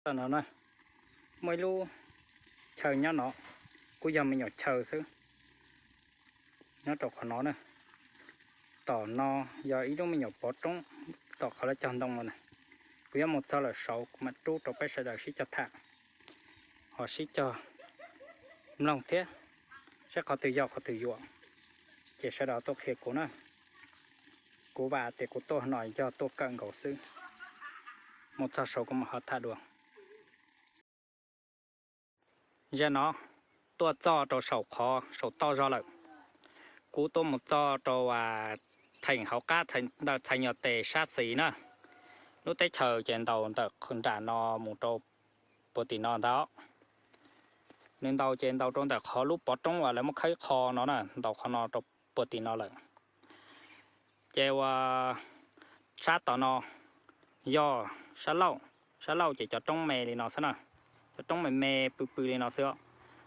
Tom no na, muaj ib lub chaw nyob no, kuj yog me nyuam chaw xwb, nyob rau qhov no na. Tom no yog ib lub me nyuam pov roob, tom qhov lawv cog ntoo no na. Kuv yuav mus txog lawm saud kuv mam rub rau peb sawv daws sib cog tham, ho sib cog mloog thiab, saib qhov twg yog qhov twg yuam, ces sawv daws tuaj qhia kuv na. Kuv vam tias kuv tuaj no yog tuaj kawm nkaus xwb, mus txog saud kuv mam ho tham dua. Zaum no tuaj txog rau saum qhov saum toj zog lawm, kuv tuaj mus txog rau theem hauv qab ntawm txhais nyuag tes sab xis na. Lub teb chaws ces ntaus ntawm nram no mus rau puag tim no ntag. Nws ntaus ces ntaus rau ntawm qhov lub pov roob uas lawv muab khawb qho no na, ntaus qhov no rau puag tim no lawm. Ces uas sab tom no yog sab laug, sab laug ces cov roob me li no xwb na, cov roob me me pw pw li no xwb.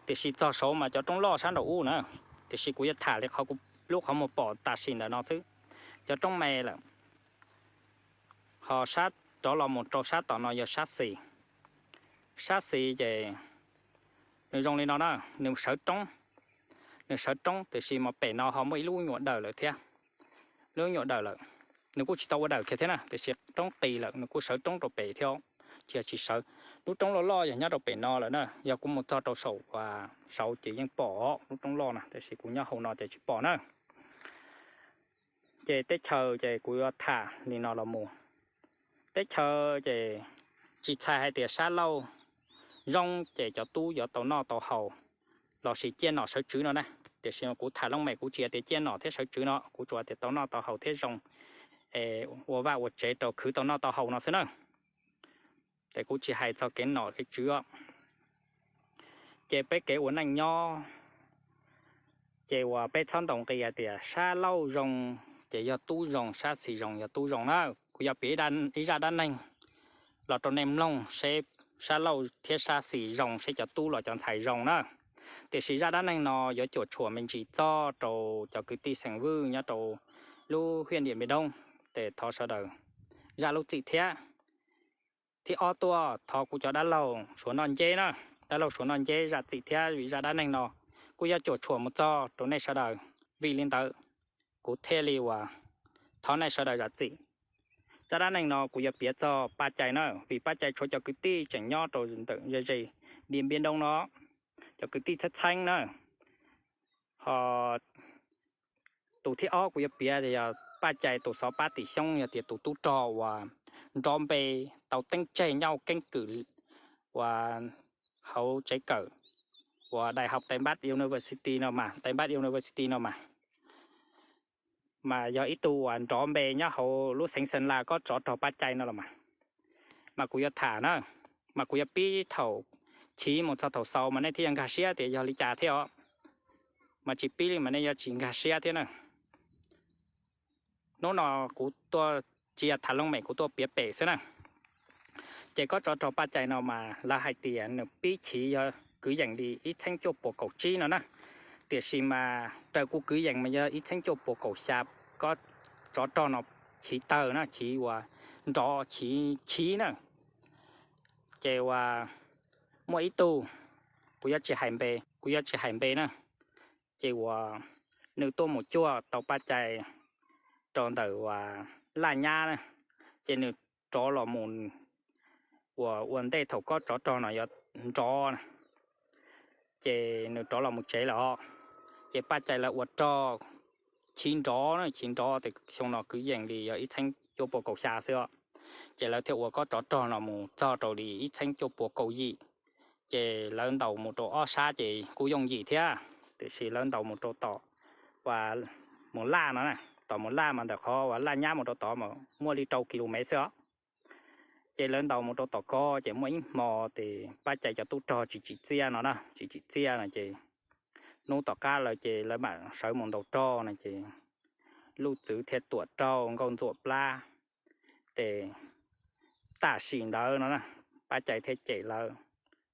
Tiam sis txog saud mas cov roob loj sab nraum ub na, tiam sis kuv yuav tham li qhov kuv lub qhov muag pom tam sim ntawm no xwb, cov roob me lawm. Ho sab rov los mus rau sab tom no yog sab xis. Sab xis ces nws zoo li no na, nws sawv roob, nws sawv roob tiam sis mas pem no ho muaj ib lub nyuam dawm lawm thiab. Lub nyuam dawm lawm, nws kuj tsis tau ua dawm kiag thiab na, tiam sis roob qis lawm nws kuj sawv roob rau pem thiab, tsis yog tsis sawv. Lub roob loj loj yog nyob rau pem no lawm na, yog kuv mus txog rau saum, saud ces yeej pom lub roob loj na, tiam sis kuv nyob hauv no ces tsis pom na. Ces teb chaws ces kuv yuav tham li no los mus. Teb chaws ces tsis txhais hais tias sab laug zoo ces cov tub yuav tau noj tau haus lossis ciaj nom sawv tswv no na. Tiam sis kuv tham looj mem kuv tsis hais tias ciaj nom thiab sawv tswv no, kuv tsuas hais tias tau noj tau haus thiab zoo, ua vaj ua tsev rau khwv tau noj tau haus no xwb na. Ces kuv tsis hais txog kev nom kev tswv. Ces peb kev ua neej nyob, ces uas peb txhob ntaus nqi hais tias sab laug zoo ces yog tub zoo, sab xis zoo yog tub zoo na. Kuv yuav piav ib zaj dab neeg los rau nej mloog seb sab laug thiab sab xis zoo seb cov tub los cov ntxhais zoo na. Tiam sis zaj dab neeg no yuav cuam tshuam me ntsis txog rau cov kwv tij xeem Vwj nyob rau lub hiaj Diam Npiam Doo, ces thov sawv daws zam lub txim thiab. Thib ob tuaj thov kuv cov dab laug Suav noj nceb na, dab laug Suav noj nceb zam txim thiab vim zaj dab neeg no kuj yuav cuam tshuam mus txog rau nej sawv daws. Vim li ntawd kuv thiaj li uas thov nej sawv daws zam txim. Zaj dab neeg no kuv yuav piav txog Paj Cai na, vim Paj Cai tshuav cov kwv tij tseem nyob rau ntawm ze ze Diam Npiam Doo no, cov kwv tij txheeb txheeb na. Ho tus thib ob kuv yuav piav yog Paj Cai tus xov pab tim xyoob yog tias tus tub rog uas nrov npe tau teeb tseg nyob hauv keeb kwm uas hauv tsev kawm uas Đại học Tây Bắc University no mas, Tây Bắc University no mas, mas yog ib tug uas nrov npe nyob hauv lub xeev Xeem Las kob tsov rog Paj Cai no los mas. Mas kuv yuav tham na, mas kuv yuav pib thaum chiv mus txog thaum xaus mas nej thiaj yuav nkag siab tias yog li cas thiab os. Mas tsis pib li mas nej yuav tsis nkag siab thiab na. Hnub no kuv tuaj tsis yog tham looj mem, kuv tuaj piav pem xwb na. Ces kob tsov rog Paj Cai no mas lawv hais tias nws pib chiv yog kwv yees li ib txheeb cuaj puas kaum tsib no na. Tiam sis mas raws kuv kwv yees mas yog ib txheeb cuaj puas kaum xya, kob tsov rog no chiv tawg na, chiv uas nrov chiv chiv na. Ces uas muaj ib tug, kuv yuav tsis hais npe, kuv yuav tsis hais npe na. Ces uas nws tuaj mus cuag tau Paj Cai rau ntawm uas laj nyab na, ces nws rov los mus uas ua ntej thaum kob tsov rog no yuav nrov na, ces nws rov los mus tsev lawm os. Ces Paj Cai lawv ua rog chiv nrov na, chiv nrov ces xyoo no kwv yees li yog ib txheeb cuaj puas kaum xya xwb os. Ces lawv thiaj ua kob tsov rog no mus txog rau li ib txheeb cuaj puas kaum yim. Ces lawv ntaus mus rau ob sab ces kuj yooj yim thiab, tiam sis lawv ntaus mus rau tom uas mus laj no na, tom mus laj mas ntawm qhov uas laj nyab mus rau tod mas muaj li rau ki lu mev xwb os. Ces lawv ntaus mus rau tom ko ces muaj ib hmo ces Paj Cai cov tub rog tsis tsim txiaj no na, tsis tsim txiaj no ces hnub tom qab lawm ces lawv mam sawv mus ntaus rog no ces Luj Txwv thiaj tuam raug nkauj ntxuam plab. Ces tam sim ntawd no na, Paj Cai thiaj cem lawv,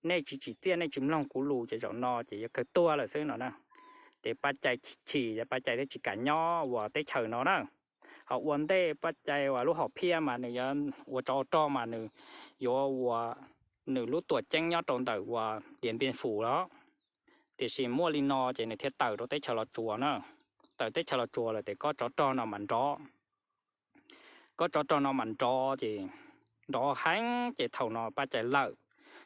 nej tsis tsim txiaj, nej tsis mloog kuv lus ces zaum no ces yuav kawg tuag lawm xwb no na. Ces Paj Cai chim, Paj Cai thiaj tsis kam nyob ua teb chaws no na. Ho ua ntej Paj Cai uas lub hom phiaj mas nws yuav ua tsov ua rog mas nws yuav ua nws lub tuam ceeb nyob rau ntawm uas Diam Npia Fus los, tiam sis muaj li no ces nws thiaj tawm rau teb chaws Los Tsuas na. Tawm teb chaws Los Tsuas lawm ces kob tsov rog no mas nrov, kob tsov rog no mas nrov ces nrov heev ces thaum no pab cai lawm,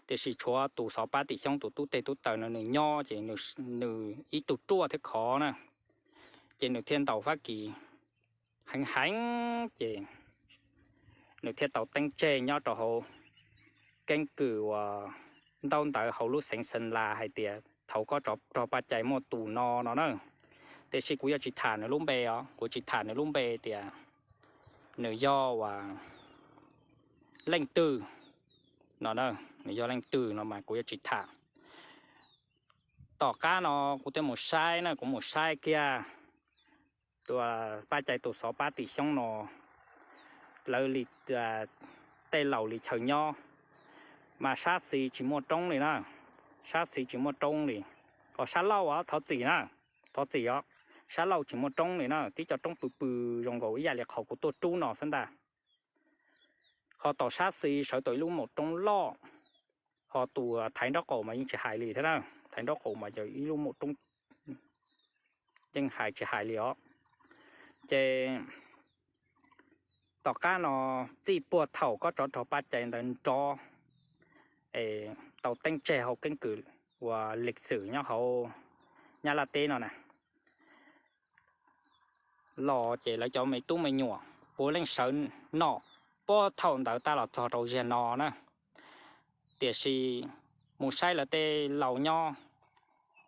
tiam sis tshuav tus xov pab tim xyoob tus tub teg tub taws no nws nyob ces nws ib tug ruaj thiab khov na, ces nws thiaj ntaus Fab Kis heev heev ces nws thiaj tau teeb tseg nyob rau hauv keeb kwm uas ntaub ntawv hauv lub xeev Xeev Las hais tias thaum kob tsov rog pab cai muaj tus no no na. Tiam sis kuv yuav tsis tham nws lub npe os, kuv tsis tham nws lub npe tias nws yog uas leej twg no, nws yog leej twg no mas kuv yuav tsis tham. Tom qab no kuv twb mus saib na, kuv mus saib kiag tus pab cai tus xov pab tim xyoob no, lawv li tej laus li chaw nyob mas sab xis tsis muaj roob li na, sab xis tsis muaj roob li. Ho sab laug os, thov txim na, thov txim os, sab laug tsis muaj roob li na, tib co roob pw pw zoo nkaus ib yam li qhov kuv tuaj rub no xwb ntag. Ho tom sab xis sawv tau ib lub maum roob loj, ho tus thaiv nraub qaum mas yeej tsis hais li thiab na, thaiv nraub qaum mas yog ib lub maum roob, yeej hais tsis hais li os. Ces tom qab no txij puag thaum kob tsov rog pab cai ntawd nrov es tau teeb tseg hauv keeb kwm uas lịch sử nyob hauv Nyab Laj teb no na los ces lawv cov me tub me nyuam puav leej sawv nom puag thaum ntawd tab los txog rau ziag no na. Tiam sis mus saib lawv tej laus nyob,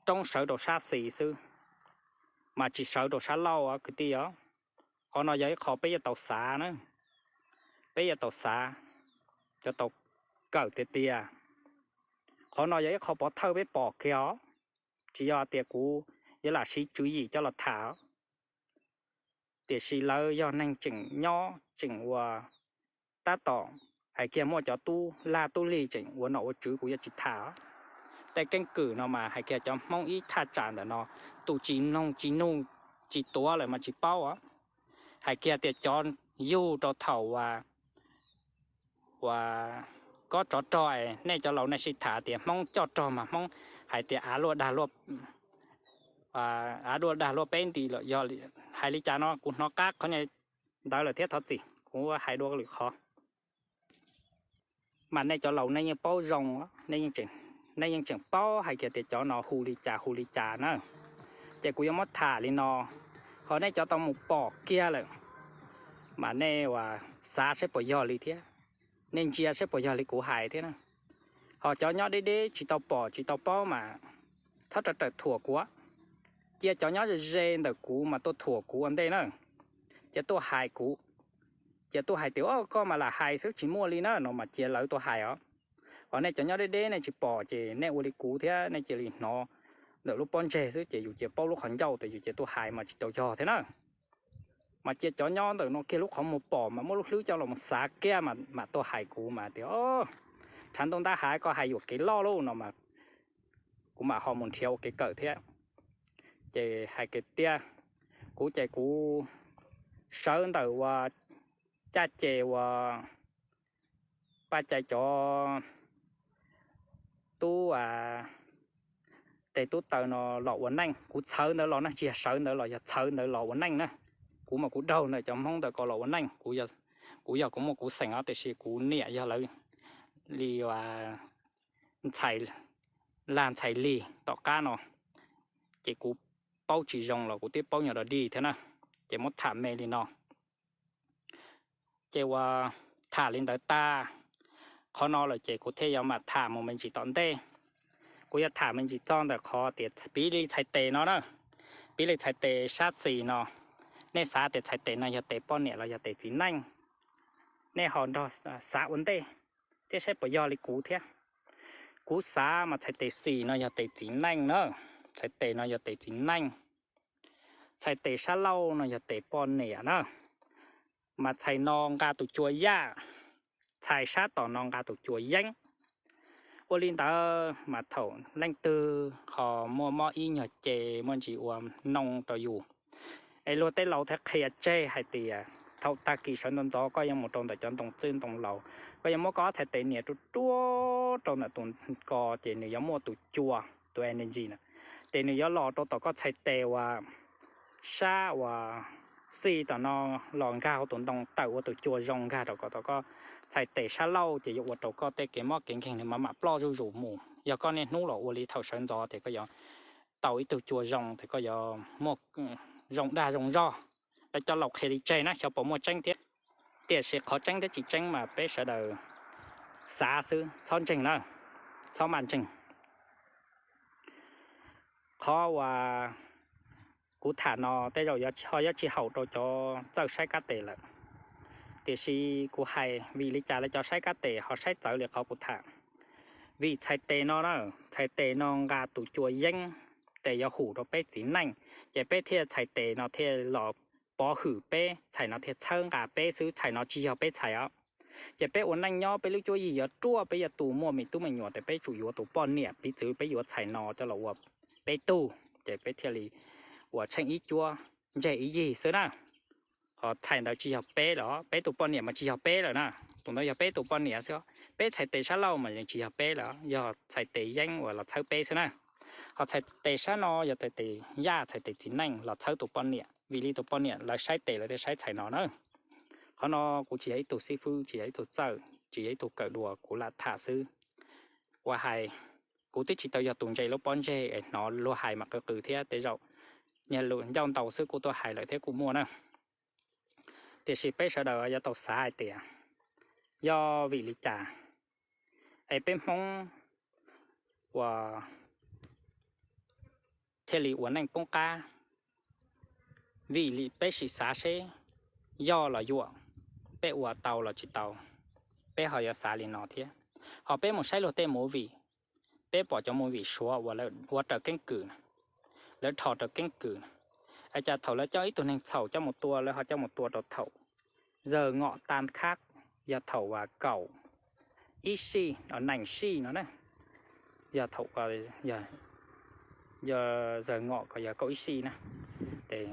roob sawv rau sab xis xwb, mas tsis sawv rau sab laug kwv tij os. Qhov no yog ib qho peb yuav tau xav na, peb yuav tau xav, yuav tau kawm tiag tiag. Qhov no yog ib qho pov thawj peb pom kiag os, tsis yog tias kuv yuav lam siv tswv yim coj los tham. Tiam sis lawv yog neeg tseem nyob tseem ua, tab tom hais kiag muaj cov tub lag tub lig tseem ua nom ua tswv kuv yuav tsis tham. Tej keeb kwm no mas hais kiag cov Hmoob ib thaj tsam ntawm no, tus tsis mloog tsis nug tsis tuav lawm mas tsis paub. Hais kiag tias cov yug rau thaum uas, uas kob tsov rog, nej cov laus nej sib tham tias Hmoob coj rog mas Hmoob hais tias av luaj dag luaj, av luaj dag luaj peb nti lawm. Yog hais li cas no kuv hnov qab qhov ntawd lawm thiab thov txim kuv hais dua lwm qhov. Mas nej cov laus nej yeej paub zoo, nej yeej tseem paub hais kiag tias cov no hu li cas hu li cas na. Ces kuv yuav muab tham li no, ho nej cov tau mus pom kiag lawm, mas nej ua xav saib puas yog li thiab, nej ntsia saib puas yog li kuv hais thiab na. Ho cov nyob deb deb tsis tau pom tsis tau paub mas txhob raws raws thuam kuv, cia cov nyob ze ze ntawm kuv mas tuaj thuam kuv ua ntej na. Ces tuaj hais kuv, ces tuaj hais tias koj mas lam hais xwb tsis muaj li na no mas cia lawv tuaj hais os. Ho nej cov nyob deb deb nej tsis pom ces nej ua li kuv thiab nej cia li hnov ntawm lub pob ntseg xwb ces yus cia paub lub qhov ncauj tias yus cia tuaj hais mas tsis tau yog thiab na. Mas cia cov nyob ntawm no kiag lub qhov muag pom mas muab lub hlwb coj los xav kiag mas mam tuaj hais kuv mas tias rhav ntoo ntab hav koj hais yuam kev loj lauj no mas kuv mam ho mus nrhiav ua kev kawm thiab. Ces hais kev tiag, kuv ces kuv sawv ntawm uas caj ces uas paj cai cov tub tes tub taw no los ua neej, kuv txhawv ntawd los na, tsis yog sawv ntawd los, yog txhawv ntawd los ua neej na. Kuv mas kuv daug ntawm cov Hmoob ntawd ko los ua neej, kuv yog kuv muaj kuv xeem os, tiam sis kuv niam yog lawv li ntxhais lag ntxhais lig tom qab no, ces kuv paub tsis zoo los kuv twb paub nyuag dog dig thiab na. Ces muab tham me li no, ces uas tham li ntawd tag, qhov no lawm ces kuv thiaj yuav mam tham mus me ntsis tom ntej. Kuv yuav tham me ntsis txog ntawm qhov tias piv li txhais tes no na, piv li txhais tes sab xis no, nej xav tias txhais tes no yog tes poj niam los yog tes txiv neej? Nej ho nrog xav ua ntej thiab saib puas yog li kuv thiab. Kuv xav mas txhais tes xis no yog tes txiv neej na, txhais tes no yog tes txiv neej, txhais tes sab laug no yog tes poj niam na, mas txhais no nqa tus cua yaj, txhais sab tom no nqa tus cua yeeb. Ua li ntawd mas thaum leej twg ho muaj mob ib nyuag ces muaj ntsis ua noo rau yus, es luag tej laus thiaj qhia tseg hais tias thaum tag kis sawv ntxov ntxov koj yuav mus rau ntawm cov ntoo txwj ntoo laus, koj yuav muab koj ob txhais tes nias ruaj ruaj rau ntawm tus ko ces nws yuav muaj tus cua, tus energy na, ces nws yuav los rau tom koj txhais tes uas sab uas xij tom no los nkag hauv tus ntoo tawm ua tus cua zoo nkag rau kom tom koj txhais tes sab laug ces yuav ua rau koj tej kev mob kev nkeeg nws mam mam ploj zuj zus mus. Yog koj niaj hnub los ua li thaum sawv ntxov ces koj yuav tau ib tug cua zoo ces koj yuav muaj zoo dag zoo zog. Lawv cov laus qhia li tseg na, xyov puas muaj tseeb thiab. Tiam sis qhov tseeb thiab tsis tseeb mas peb sawv daws xav xwb, txhob ntseeg na, txhob maj ntseeg. Qhov uas kuv tham no tej zaum ho yuav tsis haum rau cov txawj saib kab tes lawm, tiam sis kuv hais vim li cas lawv cov saib kab tes ho saib txawv li qhov kuv tham. Vim txhais tes no na, txhais tes no nqa tus cua yeeb, ces yuav hum rau peb txiv neej, ces peb thiaj txhais tes no thiaj los pov hwm peb, txhais no thiaj txhawb nqa peb xwb, txhais no tsis yog peb txhais os. Ces peb ua neej nyob peb lub cuab yig yuav ruaj, peb yuav tus muaj me tub me nyuam ces peb tsum yuav tus poj niam, piv txwv peb yuav txhais no coj los ua peb tug ces peb thiaj li ua tsheej ib cuab ntseg ib yig xwb na. Ho txhais ntawd tsis yog peb lawm, peb tus poj niam mas tsis yog peb lawm na, tus ntawd yog peb tus poj niam xwb. Peb txhais tes sab laug mas tsis yog peb lawm, yog txhais tes yeeb uas los txhawb peb xwb na. Ho txhais tes sab no yog txhais tes yaj, txhais tes txiv neej los txhawb tus poj niam, vim li tus poj niam lawv saib tes lawv thiaj saib txhais no na. Qhov no kuv tsis yog ib tug xib fwb, tsis yog ib tug txawj, tsis yog ib tug kawm dua, kuv lam tham xwb. Ua hais, kuv twb tsis tau yog tus ntse lub pob ntseg es hnov luag hais mas qw qw thiab, tej zaum niag lus ncauj ntau xwb kuj tuaj hais lawm thiab kuj muaj na. Tiam sis peb sawv daws yuav tau xav hais tias yog vim li cas es peb Hmoob ua thiaj li ua neej poob qab. Vim li peb sim xav seb yog los yuam, peb ua tau los tsis tau, peb ho yuav xav li no thiab. Ho peb mus saib luag tej movie, peb pom cov movie Suav uas lawv ua raws keeb kwm, lawv rho raws keeb kwm, es cas thaum lawv coj ib tug neeg txhaum coj mus tua, lawv ho coj mus tua rau thaum zawg ngom tan khab, yog thaum uas kaum ib sij, nees sij no na, yog thaum, yog zawg ngom ko yog kaum ib sij na, ces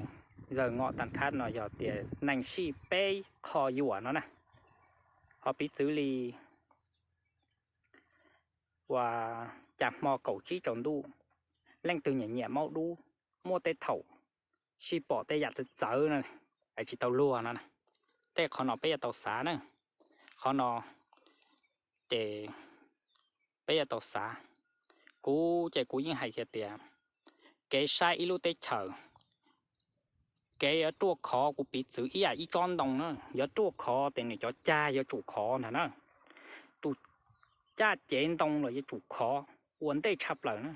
zawg ngom tan khab no yog tias nees sij peb qho yuam no na. Ho piv txwv li uas cas hmo kaum tsib tsaus ntuj, leej twg nyiam nyiam maub dub, muaj tej thaum sij pom tej yam txawv txawv no, es tsis tau luag no na. Tej qhov no peb yuav tau xav na. Qhov no ces peb yuav tau xav. Kuv ces kuv yeej hais kiag tias kev saib ib lub teb chaws, kev yuav ruaj khov kuv piv txwv ib yam ib tsob ntoo na, yuav ruaj khov ces nws cov cag yuav tsum khov ntag na. Tus caj cev ntoo los yuav tsum khov ua ntej tshaj plaws na.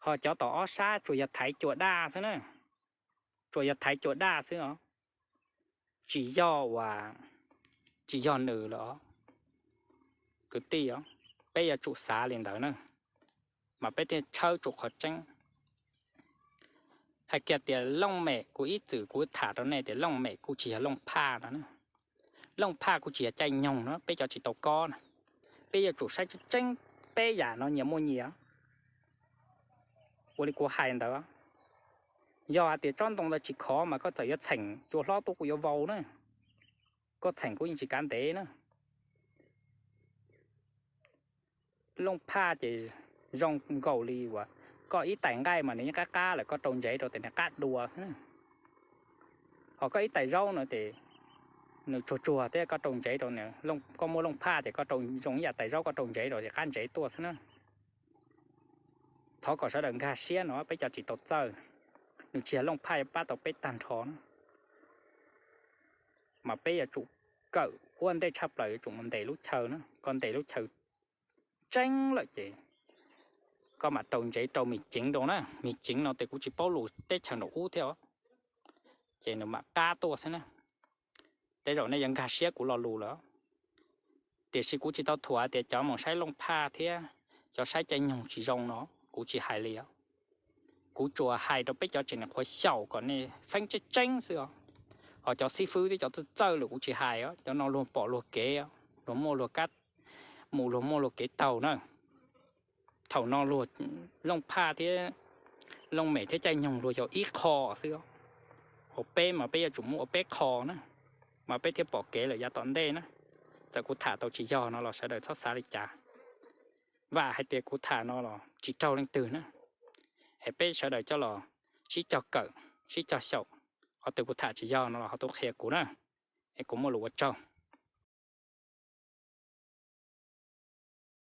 Ho cov tom ob sab tsuas yog thaiv cua daj xwb na, tsuas yog thaiv cua daj xwb os, tsis yog uas, tsis yog nws lawm os. Kwv tij os, peb yuav tsum xav li ntawd na, mas peb thiaj tshawb tsum qhov tseeb. Hais kiag tias looj mem, kuv ib txwm kuv tham rau nej tias looj mem kuj tsis yog looj phaj no na. Looj phaj kuj tsis yog caij nyoog no, peb cov tsis tau kob na. Peb yuav tsum saib tseeb tseeb peb yam no nyias muaj nyias. Ua li kuv hais ntawd, yog hais tias tsob ntoo ntawd tsis khov mas koj txawm yuav txheem cua hlob tuaj kuj yuav vau na, koj txheem kuj yeej tsis kav ntev na. Looj phaj ces zoo nkaus li uas koj ib tais nqaij mas nws yeej qab qab lawm, koj rau ntsev rau ces nws qab dua xwb na. Ho koj ib tais zaub no ces nws tsuag tsuag thiab, koj rau ntsev rau, koj muaj looj phaj ces koj rau zoo ib yam tais zaub, koj rau ntsev rau ces qab ntsev tuaj xwb na. Thov kom sawv daws nkag siab no, peb cov tsis tau txawj, nws tsis yog looj phaj yuav pab tau peb tag nrho na. Mas peb yuav tsum kawm ua ntej tshaj plaws yuav tsum mus ntes lub chaw na, koj ntes lub chaw tseeb lawm ces koj mam rau ntsev rau mis ceev rau na, mis ceev no ces kuv tsis paub lus teb chaws nraum ub thiab os, ces nws mam qab tuaj xwb na. Tej zaum nej yuav nkag siab kuv lo lus lawm, tiam sis kuv tsis tau thuam tias cov mus saib looj phaj thiab cov saib caij nyoog tsis zoo no, kuv tsis hais li os. Kuv tsuas hais rau peb cov tseem niam qhuav xyaum kom nej feeb tseeb tseeb xwb os. Ho cov xib fwb thiab cov txawj txawj lawm kuv tsis hais os, cov no luag pom luag kev, luag muaj luag kab mus, luag muaj luag kev taug na. Thaum no luag looj phaj thiab looj mem thiab caij nyoog luag yog ib qho xwb, hauv peb mas peb yuav tsum muaj ua peb qho na. mas peb thiaj pom kev lawm yav tom ntej na. Txawm kuv tham tau tsis yog no los sawv daws txhob xav li cas, vam hais tias kuv tham no los tsis raug leej twg na, es peb sawv daws coj los sib cog kawm, sib cog xyaum. Qhov twg kuv tham tsis yog no los ho tuaj qhia kuv na, es kuv muaj lus ua tsaug.